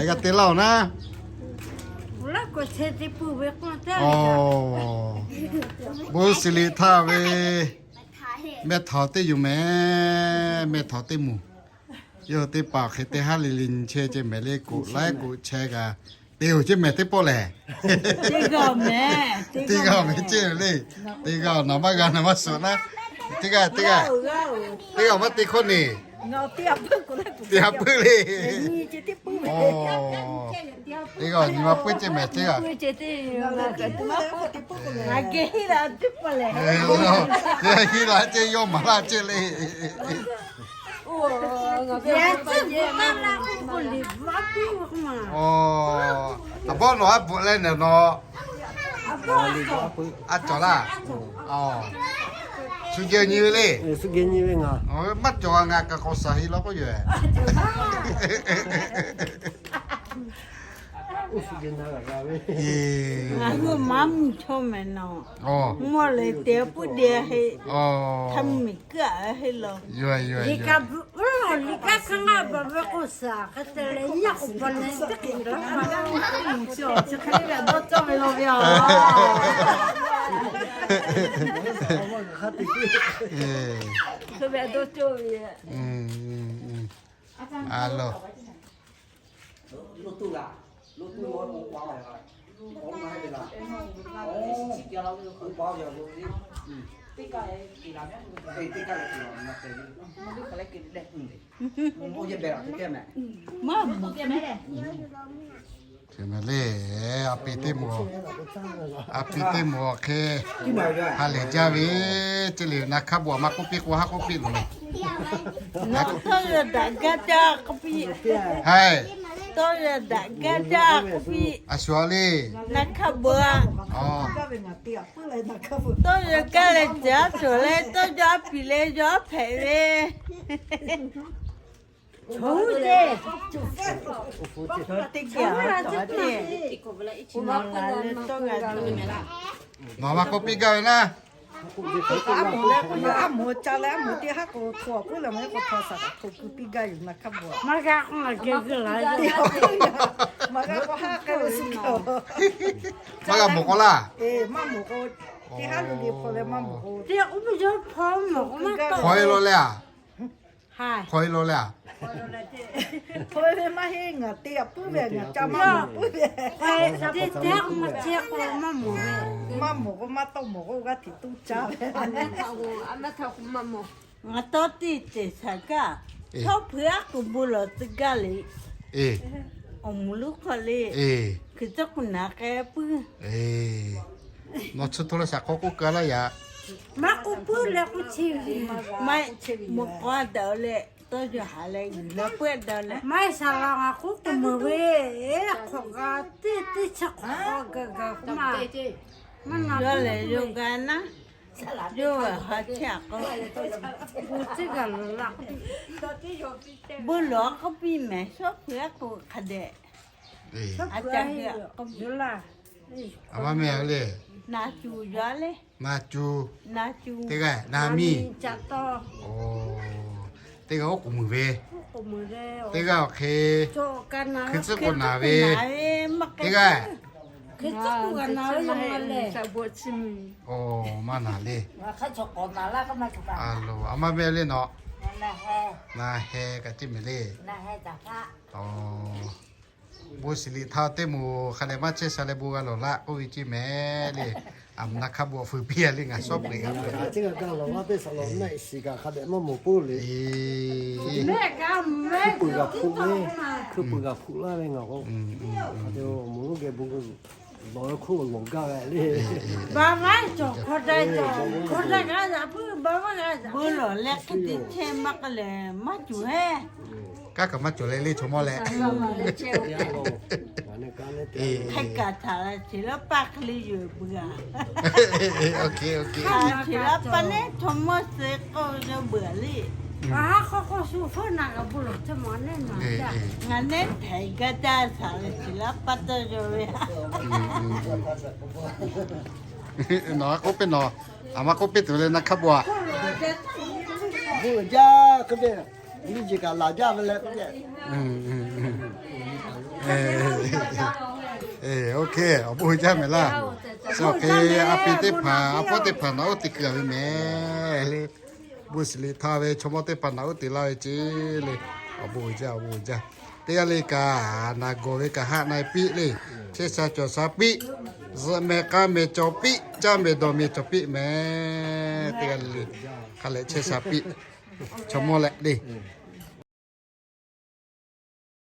G'a te laˇ-oˬ naˉ. Bon shiˍ liꞈ htaˇ ve mehˆ htaoˍ teˇ yuˬ mehˍ, mehˆ htaoˍ teˇ moˍ. Yawˇ teˇ hpaˍ hk'e te haˉ le le nyi chehˇ ceh mehˍ le, koꞈ laiˉ koꞈ chehˇ kaꞈ te-oˬ ceh mehˍ teˇ pawˆ lehˬ. Teˇ g'aˇ mehˍ ceh le. Teˇ g'aˇ naˍ maˇ g'a naˍ maˇ suhˍ naˉ. Teˇ g'aˇ teˇ g'aˇ teˇ g'aˇ maˇ te hkawˇ neˬ. Te ha puiˉ le. Teˇ g'aˇ nyi ma puiˉ ceh mehˍ teˇ g'aˇ. Hiˉ la ceh yawˇ maˍ laˇ ceh le. Aˬ bawˆ nawˬ aˉ bvuhꞈ leh naˬ nawˬ. Aˉ cawˬ laˇ. Shu geh nyi ve le. Maˇ cawˬ ngaˬ kaꞈ k'awꞈ shaˍ heˆ law k'oˆ yoˬ. Ngaˬ hui maˇ mvuhˇ chaw mehˍ nawˬ. Mvuhˇ leh te puiˉ de heˆ. Htaˇ miˬ kuiˉ aꞈ heˆ law. Liꞈ kaˇ hkanˇ ngaˇ baˬ ve k'o shaˍ hk'e te leh nyi k'oˍ paˍ leh teˇ hk'e la ma. Chi hk'e le ve dawˇ cawˇ ve law ve aˬ. Hk'e ve dawˇ cawˇ ve. A lo. Maˇ mvuhˇ Te mehˍ le, a pi teˇ moˍ, a pi teˇ moˍ hk'e ha lehˬ jaˇ ve, ceˇ le naˍ hkaˇ bon a maˇ k'oˆ piˇ k'o haˉ k'oˆ piˇ loˬ. Tawˇ yaˇ daꞈ gaˇ jaˇ k'oˆ piˇ. Hai, tawˇ yaˇ daꞈ gaˇ jaˇ k'oˆ piˇ. A shu a le, naˍ hkaˇ bon a. Tawˇ yaˇ gaˇ leh caˉ cawˬ leh tawˇ yaˇ a piˍ leh yaw hpehꞈ ve. Nawˬ maˇ k'oˆ piˇ gaˇ ve naˉ. Aˉ moˍ ca leh aˉ moˍ teˇ haˉ k'o hto a puiˉ leh maˇ heˆ k'o hto shaˍ kaꞈ hto keu piˇ gaˇ yoˬ naˍ hkaˇ bon a. Maˇ g'a k'oˆ ngaˬ geh g'uˇ la. Maˇ g'a k'oˆ haˉ k'ai ve suh kaꞈ. Maˇ g'a mawˬ k'o laˇ. Maˇ mawˬ k'o, teˇ haˉ le le hpaw leh maˇ mawˬ k'o. Teˇ k'oˆ piˇ jaw hpaw mawˬ k'o maˇ tawˆ. Hpaw e law leh a. Hpaw e law leh a. Hpaw e ve maˇ heˆ, ngaˬ te a puiˉ ve, ngaˬ ca maˇ mawˬ puiˉ ve. Teˇ teˇ k'o maˇ chehˇ k'o maˇ mawˬ ve. Maˇ mawˬ k'o maˇ tawˆ mawˬ k'o g'aˇ hteꞈ tuˉ caˇ ve. Ngaˬ tawˇ teˇ cehˬ shaˍ kaˇ, chaw hpui aˉ k'oˍ bon lawˬ tcuh gaˇ le. Awˬ moˍ lonˉ hk'aw le, hkui tcuhˉ k'oˍ naˍ k'ai puiˉ. Nawˬ chi hto la shaˍ hk'aw k'oˆ keu laˇ yaꞈ. Maˇ k'oˆ puiˉ leh k'oˆ chi, maˇ mawˬ k'aw daꞈ leh tawˇ yaw haˍ leh g'uiˬ la puiˉ daꞈ leh. Maˇ heˆ shaˍ laꞈ ngaˬ k'oˆ k'oˍ meuˍ ve, hk'awꞈ g'a teˇ teˇ chi hk'awꞈ k'aw gaˬ gaˬ k'oˆ ma. Yawˇ lehˬ yawˇ g'a naˉ, yawˇ g'a ha chehˇ a k'o, bon lawˬ k'oˆ piˇ mehˍ shawˉ hpu aˉ k'oˍ hk'a dehꞈ. A ca hui a k'oˆ piˇ. A maˇ meh le. Na cu yaw le. Na cu. Na cu. Teˇ g'aˇ na miˇ. Teˇ g'aˇ oˉ k'oˍ meuˍ ve. Teˇ g'aˇ awˬ hk'e hkui tcuhˉ k'oˍ naˍ ve. Teˇ g'aˇ maˇ naˍ le. A lo, a maˇ meh le nawˬ. Na heh kaꞈ ceˇ mehˍ le. Bon shiˍ liꞈ htaˇ teˇ moˍ hk'a dehꞈ maˇ chehˇ sha leh bon g'a lawˬ laˆ k'oˆ ve ceˇ mehˍ le. A, naˍ hkaˇ bon a fui piˇ a le ngaˬ shawˉ peuˬ g'a. Teˇ g'aˇ g'a lawˬ laˇ teˇ shaˍ laꞈ mehˆ shiˍ kaꞈ hk'a dehꞈ maˇ mawˬ k'oˆ le. Hkui peuˬ g'a hpuꞈ le. Hkui peuˬ g'a hpuꞈ laˇ ve ngaˬ k'o. Awˬ moˍ lonˉ geh bon lawˬ ve hk'oˆ lawˬ gaˇ ve le. Bon lawˬ leh hk'e te chehˇ maˇ k'oˆ lehˬ maˇ cawˬ heˆ. Kaˉ kaꞈ maˇ cawˬ leh le chaw mawˇ leh. Hk'e kaꞈ htaꞈ leh cheˬ laˇ paˇ hk'e le yoˬ beuꞈ a. Cheˬ laˇ paˇ neˉ chaw mawˇ suh k'oˆ ve beuꞈ a le. Ngaˬ neˉ htaiˍ gaˇ jaˇ shaˍ leh cheˬ laˇ paˇ tawˇ yaw ve. Nawˬ a k'oˆ piˇ nawˬ, a maˇ k'oˆ piˇ tuˬ le naˍ hkaˇ bon a. Bon lawˬ jaˇ k'oˆ ve, nyi jeˬ kaꞈ laˬ jaˇ ve leh k'oˆ ve. Awˬ bon uiˍ jaˇ mehˍ laˇ. Suh hk'e a pi teˇ hpaˍ, a pawˆ teˇ hpaˍ naꞈ uˉ te kuiˬ a ve mehˍ le. Bon shiˍ liꞈ htaˇ ve chaw mawˇ teˇ hpaˍ naꞈ uˉ te laˇ ve ce le. Awˬ bon uiˍ jaˇ, awˬ bon uiˍ jaˇ. Teˇ g'aˇ le kaꞈ naˬ gawˬ ve kaꞈ haˆ na e piˆ le. Chehˇ sha cawˬ sha piˆ. Zuhꞈ mehˍ k'a mehˍ cawˬ piˆ, caˇ mehˍ dawˬ mehˍ cawˬ piˆ mehˍ. Teˇ g'aˇ le le hk'a leh chehˇ sha piˆ. Chaw mawˇ leh le.